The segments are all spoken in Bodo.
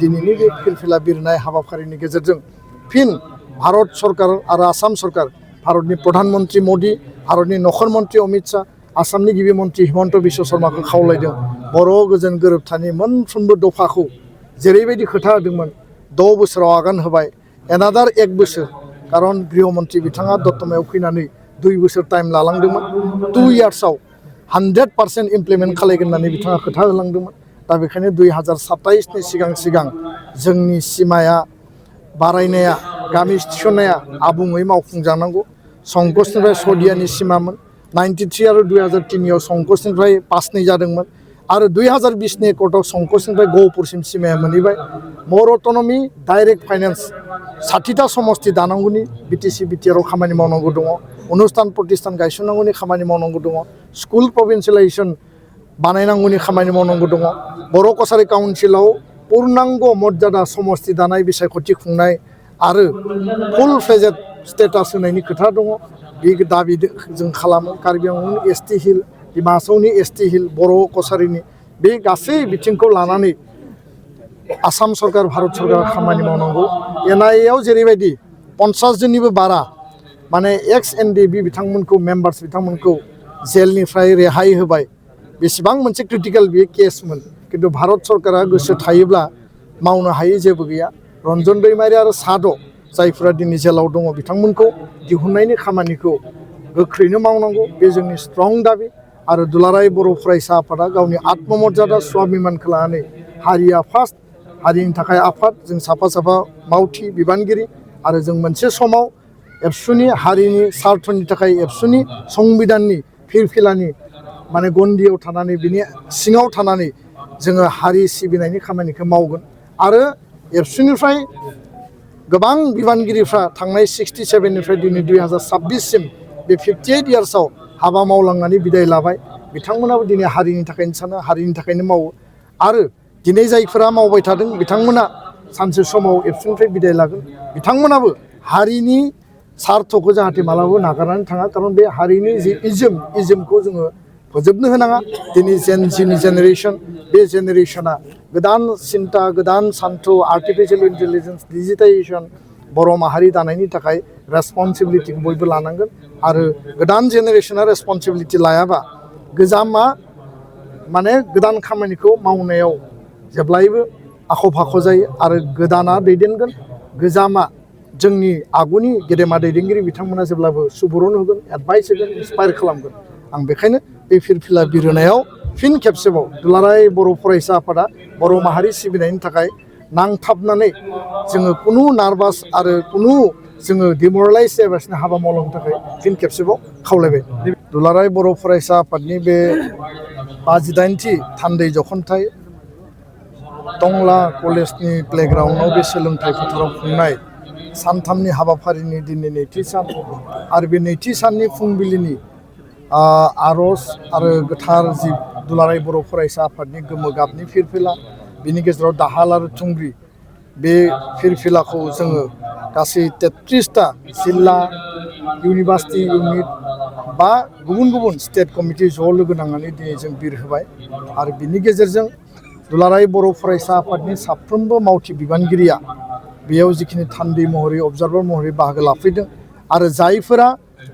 दिनैनि बे फिरफिला बिरनाय हाबाफारिनि गेजेरजों फिन भारत सरकार आरो आसाम सरकार भारतनि प्रधानमन्त्री मोदी भारतनि नखर मन्त्रि अमित शाह आसामनि गिबि मन्त्रि हिमन्त बिश्व शर्माखौ खावलायदों बर' गोजोन गोरोबथानि मोनफ्रोमबो दफाखौ जेरैबायदि खोथा होदोंमोन 6 बोसोराव आगान होबाय एनादार 1 बोसोर कारन गृहमन्त्रि बिथाङा दतमायाव फैनानै 2 बोसोर टाइम लालांदोंमोन 2 इयार्सआव 100% इमप्लिमेन्ट खालायगोन होननानै बिथाङा खोथा होलांदोंमोन दा बेखायनो 2027 नि सिगां जोंनि सिमाया बारायनाया गामि थिसननाया आबुङै मावफुंजानांगौ संकसनिफ्राय सदियानि सिमामोन 93 आरो 2003 आव संकसनिफ्राय 5 जादोंमोन आरो 2020 नि एकर्डआव संकसनिफ्राय गहपुरसिम सिमाया मोनहैबाय मर अटनमी डाइरेक्ट फाइनेन्स 60टा समस्ति दानांगौनि बिटिसि बिटिआरआव खामानि मावनांगौ दङ अनुस्थान प्रतिष्ठान गायसननांगौनि खामानि मावनांगौ दङ स्कुल प्रभिन्सियेलाइजेसन बानायनांगौनि खामानि मावनांगौ दङ बर' कसारी काउन्सिलाव पूर्णांग मर्यादा समस्ति दानाय बिसायख'थि खुंनाय आरो फुल फ्लेजेड स्टेटास होनायनि खोथा दङ बे दाबि जों खालामो कार्बि आंलंनि एसटि हिल डिमा हासावनि एसटि हिल बर' कसारीनि बे गासै बिथिंखौ लानानै आसाम सरकार भारत सरकार खामानि मावनांगौ एनआइएआव जेरैबायदि 50 जननिबो बारा माने एक्स एनडिबि बिथांमोनखौ मेम्बार्स बिथांमोनखौ जेलनिफ्राय रेहाय होबाय बेसेबां मोनसे क्रिटिकल बे केसमोन किन्तु भारत सरकारा गोसो थायोब्ला मावनो हायै जेबो गैया रन्जन दैमारि आरो साद' जायफोरा दिनै जेलाव दङ बिथांमोनखौ दिहुननायनि खामानिखौ गोख्रैनो मावनांगौ बे जोंनि स्ट्रं दाबि आरो दुलाराय बर' फरायसा आफादा गावनि आत्ममर्यादा स्वाभिमानखौ लानानै हारिया फार्स्ट हारिनि थाखाय आफाद जों साफा मावथि बिबानगिरि आरो जों मोनसे समाव एबसुनि हारिनि स्वार्थनि थाखाय एबसुनि संबिधाननि फिरफिलानि माने गन्दियाव थानानै बिनि सिङाव थानानै जोङो हारि सिबिनायनि खामानिखौ मावगोन आरो एबसुनिफ्राय गोबां बिबानगिरिफ्रा थांनाय 67 निफ्राय दिनै 2026 सिम बे 58 इयार्सआव हाबा मावलांनानै बिदाय लाबाय बिथांमोनाबो दिनै हारिनि थाखायनो सानो हारिनि थाखायनो मावो आरो दिनै जायफोरा मावबाय थादों बिथांमोना सानसे समाव एबसुनिफ्राय बिदाय लागोन बिथांमोनाबो हारिनि स्वार्थखौ जाहाथे मालाबाबो नागारनानै थाङा कारन बे हारिनि जि इजमखौ जोङो फोजोबनो होनाङा दिनै जेनजिनि जेनेरेसन बे जेनेरेसना गोदान सिन्ता गोदान सान्थौ आर्टिफिशियेल इन्टेलिजेन्स डिजिटाइजेसन बर' माहारि दानायनि थाखाय रेसपन्सिबिलिटिखौ बयबो लानांगोन आरो गोदान जेनेरेसना रेसपन्सिबिलिटि लायाबा गोजामा माने गोदान खामानिखौ मावनायाव जेब्लायबो आख' फाख' जायो आरो गोदाना दैदेनगोन गोजामा जोंनि आगुनि गेदेमा दैदेनगिरि बिथांमोना जेब्लाबो सुबुरुन होगोन एडभाइस होगोन इन्सपायार खालामगोन आं बेखायनो बे फिरफिला बिरहोनायाव फिन खेबसेबाव दुलाराय बर' फरायसा आफादा बर' माहारि सिबिनायनि थाखाय नांथाबनानै जोङो कुनु नार्भास आरो कुनु जोङो डिमरेलाइज जायालासिनो हाबा मावलांनो थाखाय फिन खेबसेबाव खावलायबाय दुलाराय बर' फरायसा आफादनि बे 58थि थान्दै जखनथाइ टंला कलेजनि प्लेग्राउन्डआव बे सोलोंथाइ फोथाराव खुंनाय सानथामनि हाबाफारिनि दिनै नैथि सान आरो बे नैथि साननि फुंबिलिनि आर'ज आरो गोथार जि दुलाराय बर' फरायसा आफादनि गोमो गाबनि फिरफिला बिनि गेजेराव दाहाल आरो थुंग्रि बे फिरफिलाखौ जोङो गासै 33टा जिल्ला इउनिभार्सिटि इउनिट बा गुबुन स्टेट कमिटि ज' लोगो नांनानै दिनै जों बिरहोबाय आरो बिनि गेजेरजों दुलाराय बर' फरायसा आफादनि साफ्रोमबो मावथि बिबानगिरिया बेयाव जिखिनि थान्दै महरै अबजार्भार महरै बाहागो लाफैदों आरो जायफोरा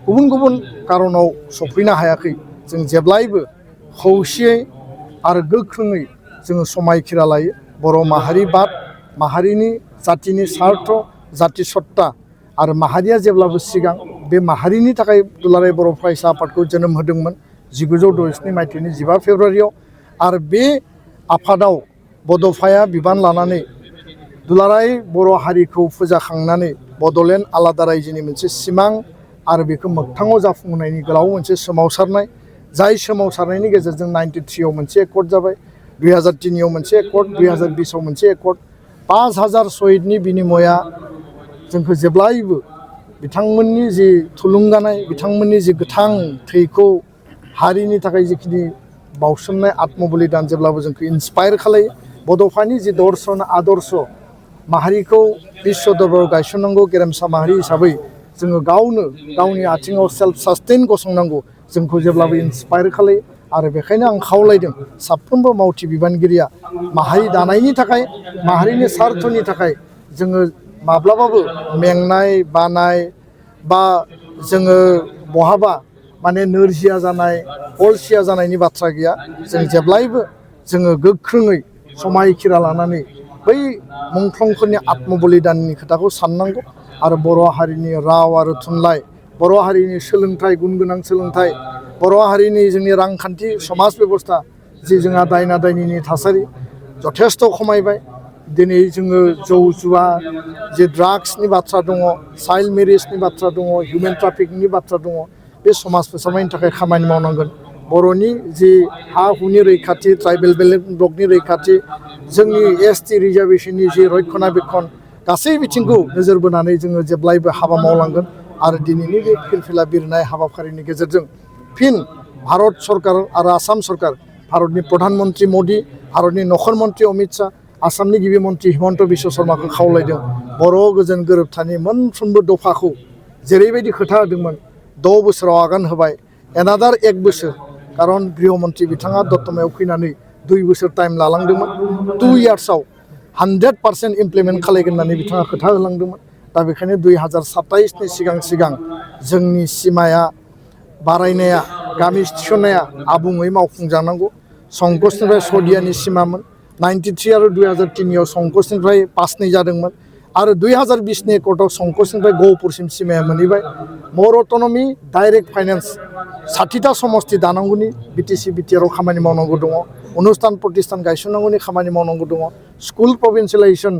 गुबुन कारनाव सफैनो हायाखै जों जेब्लायबो खौसेयै आरो गोख्रोङै जोङो समायखिरा लायो बर' माहारिबाद माहारिनि जातिनि स्वार्थ जाति सत्ता आरो माहारिया जेब्लाबो सिगां बे माहारिनि थाखाय दुलाराय बर' फरायसा आफादखौ जोनोम होदोंमोन 1962 मायथाइनि 15 फेब्रुवारियाव आरो बे आफादाव बड'फाया बिबान लानानै दुलाराय बर' हारिखौ फोजाखांनानै बड'लेण्ड आलादा रायजोनि मोनसे सिमां आरो बेखौ मोगथाङाव जाफुंहोनायनि गोलाव मोनसे सोमावसारनाय जाय सोमावसारनायनि गेजेरजों 93 आव मोनसे एकर्ड जाबाय 2003 आव मोनसे एकर्ड 2020 आव मोनसे एकर्ड 5000 शहीदनि बिनिमया जोंखौ जेब्लायबो बिथांमोननि जि थुलुंगानाय बिथांमोननि जि गोथां थैखौ हारिनि थाखाय जिखिनि बावसोमनाय आत्मबलिदान जेब्लाबो जोंखौ इन्सपायार खालायो बड'फानि जि दर्शन आदर्श माहारिखौ बिश्व दरबाराव गायसननांगौ गेरेमसा माहारि हिसाबै जोङो गावनो गावनि आथिङाव सेल्फ सास्टेन गसंनांगौ जोंखौ जेब्लाबो इन्सपायार खालायो आरो बेखायनो आं खावलायदों साफ्रोमबो मावथि बिबानगिरिया माहारि दानायनि थाखाय माहारिनि सार्थनि थाखाय जोङो माब्लाबाबो मेंनाय बानाय बा जोङो बहाबा माने नोरजिया जानाय अलसिया जानायनि बाथ्रा गैया जों जेब्लायबो जोङो गोख्रोङै समायखिरा लानानै बै मुंख्लंफोरनि आत्मबलिदाननि खोथाखौ साननांगौ आरो बर' हारिनि राव आरो थुनलाइ बर' हारिनि सोलोंथाइ गुन गोनां सोलोंथाइ बर' हारिनि जोंनि रांखान्थि समाज बेबस्था जि जोंहा दायना दायनिनि थासारि जथेस्थ' खमायबाय दिनै जोङो जौ जुवा जे ड्राग्सनि बाथ्रा दङ चाइल्ड मेरिजनि बाथ्रा दङ हिउमेन ट्राफिकिंनि बाथ्रा दङ बे समाज फोसाबनायनि थाखाय खामानि मावनांगोन बर'नि जि हा हुनि रैखाथि ट्राइबेल ब्लकनि रैखाथि जोंनि एसटि रिजार्भेशननि जि रैखनाबेखन गासै बिथिंखौ नोजोर बोनानै जोङो जेब्लायबो हाबा मावलांगोन आरो दिनैनि बे फिरफिला बिरनाय हाबाफारिनि गेजेरजों फिन भारत सरकार आरो आसाम सरकार भारतनि प्रधान मन्त्रि मदि भारतनि नखर मन्त्रि अमित शाह आसामनि गिबि मन्त्रि हिमन्त बिश्व शर्माखौ खावलायदों बर' गोजोन गोरोबथानि मोनफ्रोमबो दफाखौ जेरैबायदि खोथा होदोंमोन 6 बोसोराव आगान होबाय एनादार 1 बोसोर खारन गृह मन्त्रि बिथाङा दतमायाव फैनानै 2 बोसोर टाइम लालांदोंमोन 2 इयार्सआव 100% इमप्लिमेन्ट खालायगोन होननानै बिथाङा खोथा होलांदोंमोन दा बेखायनो 2027नि सिगां जोंनि सिमाया बारायनाया गामि थिसननाया आबुङै मावफुंजानांगौ संकसनिफ्राय सदियानि सिमामोन 93 आरो 2003आव संकसनिफ्राय 5 जादोंमोन आरो 2020नि एकर्डआव संकसनिफ्राय गहपुरसिम सिमाया मोनहैबाय मर अटनमि डाइरेक्ट फाइनेन्स 60टा समस्ति दानांगौनि बिटिसि बिटिआरआव खामानि मावनांगौ दङ अनुस्थान प्रतिष्ठान गायसननांगौनि खामानि मावनांगौ दङ स्कुल प्रभिन्सियेलाइजेसन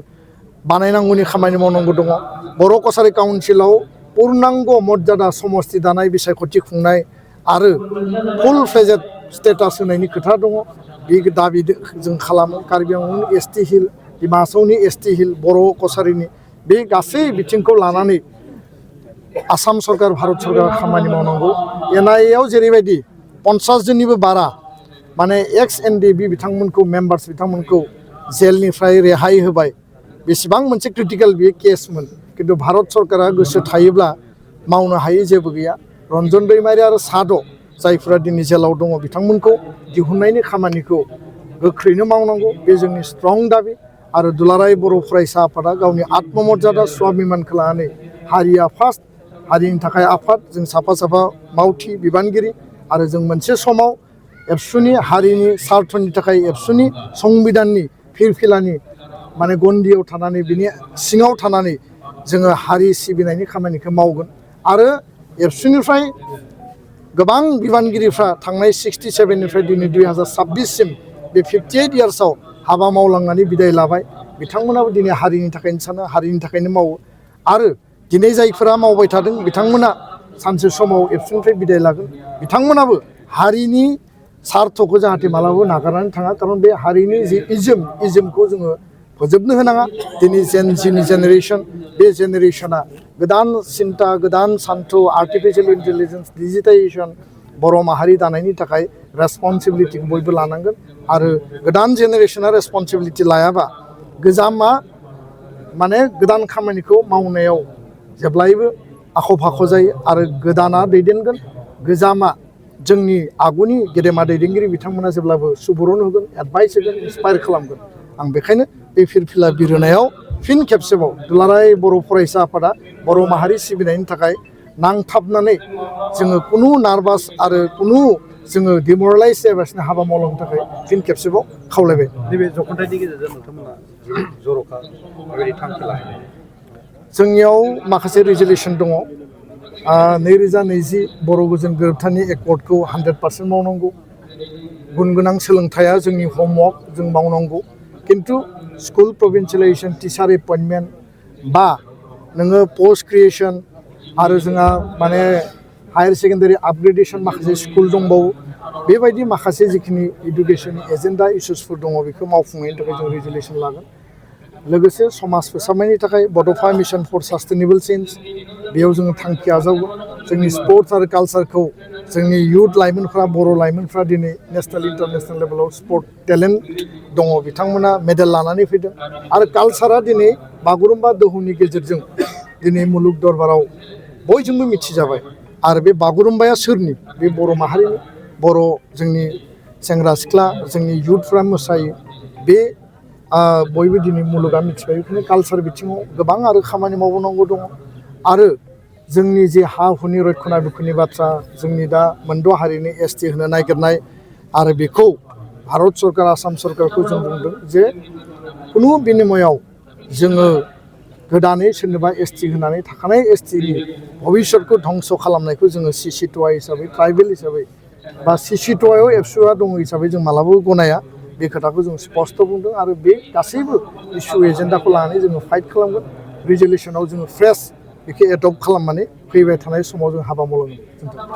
बानायनांगौनि खामानि मावनांगौ दङ बर' कसारि काउन्सिलाव पूर्णांग मर्यादा समस्ति दानाय बिसायख'थि खुंनाय आरो फुल फ्लेजेड स्टेटास होनायनि खोथा दङ बे दाबि जों खालामो कार्बि आंलंनि एसटि हिल डिमा हासावनि एसटि हिल बर' कसारिनि बे गासै बिथिंखौ लानानै आसाम सरकार भारत सरकार खामानि मावनांगौ एनआइएआव जेरैबायदि 50 जननिबो बारा माने एक्स एनडिबि बिथांमोनखौ मेम्बार्स बिथांमोनखौ जेलनिफ्राय रेहाय होबाय बेसेबां मोनसे क्रिटिकेल बे केसमोन किन्तु भारत सरकारा गोसो थायोब्ला मावनो हायै जेबो गैया रन्जन दैमारि आरो साद' जायफोरा दिनै जेलाव दङ बिथांमोनखौ दिहुननायनि खामानिखौ गोख्रैनो मावनांगौ बे जोंनि स्ट्रं दाबि आरो दुलाराय बर' फरायसा आफादा गावनि आत्ममर्यादा स्वाभिमानखौ लानानै हारिया फार्स्ट हारिनि थाखाय आफाद जों साफा साफा मावथि बिबानगिरि आरो जों मोनसे समाव एबसुनि हारिनि सार्थनि थाखाय एबसुनि संबिधाननि फिरफिलानि माने गन्दियाव थानानै बिनि सिङाव थानानै जोङो हारि सिबिनायनि खामानिखौ मावगोन आरो एबसुनिफ्राय गोबां बिबानगिरिफ्रा थांनाय 67निफ्राय दिनै 2026सिम बे 58 इयार्सआव हाबा मावलांनानै बिदाय लाबाय बिथांमोनाबो दिनै हारिनि थाखायनो सानो हारिनि थाखायनो मावो आरो दिनै जायफोरा मावबाय थादों बिथांमोना सानसे समाव एबसुनिफ्राय बिदाय लागोन बिथांमोनाबो हारिनि सार्थखौ जाहाथे मालाबाबो नागारनानै थाङा खारन बे हारिनि जि इजमखौ जोङो फोजोबनो होनाङा दिनै जेनजिनि जेनेरेसन बे जेनेरेसना गोदान सिन्ता गोदान सान्थौ आर्टिफिशियेल इन्टेलिजेन्स डिजिटाइजेसन बर' माहारि दानायनि थाखाय रेसपन्सिबिलिटिखौ बयबो लानांगोन आरो गोदान जेनेरेसना रेसपन्सिबिलिटि लायाबा गोजामा माने गोदान खामानिखौ मावनायाव जेब्लायबो आख' फाख' जायो आरो गोदाना दैदेनगोन गोजामा जोंनि आगुनि गेदेमा दैदेनगिरि बिथांमोना जेब्लाबो सुबुरुन होगोन एडभाइस होगोन इन्सपायार खालामगोन आं बेखायनो बे फिरफिला बिरहोनायाव फिन खेबसेबाव दुलाराय बर' फरायसा आफादा बर' माहारि सिबिनायनि थाखाय नांथाबनानै जोङो कुनु नार्भास आरो कुनु जोङो डिमरेलाइज जायालासिनो हाबा मावलांनो थाखाय फिन खेबसेबाव खावलायबाय नैबे जख'न्थायनि गेजेरजों नोंथांमोना जर'खा बेबायदि थांखि लायो जोंनियाव माखासे रिजुलेसन दङ 2020 बर' गोजोन गोरोबथानि एकर्डखौ 100% मावनांगौ गुन गोनां सोलोंथाइया जोंनि हमवर्क जों मावनांगौ किन्तु स्कुल प्रभिन्सियेलाइजेसन टिचार एपइन्टमेन्ट बा नोङो पस्ट क्रिएसन आरो जोंहा माने हायार सेकेन्डारि आपग्रेडेसन माखासे स्कुल दंबावो बेबायदि माखासे जिखिनि इडुकेसन एजेन्डा इस्युसफोर दङ बेखौ मावफुंनायनि थाखाय जों रिजुलेसन लागोन लोगोसे समाज फोसाबनायनि थाखाय बड'फा मिशन फर सास्टेनेबल चेन्ज बेयाव जोङो थांखि आजावगोन जोंनि स्पर्ट्स आरो कालचारखौ जोंनि इयुथ लाइमोनफ्रा बर' लाइमोनफ्रा दिनै नेसनेल इन्टारनेसनेल लेभेलाव स्पर्ट टेलेन्ट दङ बिथांमोना मेडेल लानानै फैदों आरो कालचारा दिनै बागुरुम्बा दोहौनि गेजेरजों दिनै मुलुग दरबाराव बयजोंबो मिथिजाबाय आरो बे बागुरुम्बाया सोरनि बे बर' माहारिनि बर' जोंनि सेंग्रा सिख्ला जोंनि युथफ्रा मोसायो बे बयबो दिनै मुलुगा मिथिबाय बेखायनो कालसार बिथिङाव गोबां आरो खामानि मावबावनांगौ दङ आरो जोंनि जे हा हुनि रैखना बेखौनि बाथ्रा जोंनि दा मोनद' हारिनि एसटि होनो नागिरनाय आरो बेखौ भारत सरकार आसाम सरकारखौ जों बुंदों जे खुनु बिनिमयाव जोङो गोदानै सोरनोबा एसटि होनानै थाखानाय एसटिनि भबिष्यतखौ धंस' खालामनायखौ जोङो सिसिटुवा हिसाबै ट्राइबेल हिसाबै बा सिसिटुवायाव एबसुआ दङ हिसाबै जों मालाबाबो गनाया बे खोथाखौ जों स्पस्ट बुंदों आरो बे गासैबो इस्यु एजेन्डाखौ लानानै जोङो फाइट खालामगोन रिजलिउसनाव जोङो फ्रेस बेखौ एडप्ट खालामनानै फैबाय थानाय समाव जों हाबा मावलांगोन।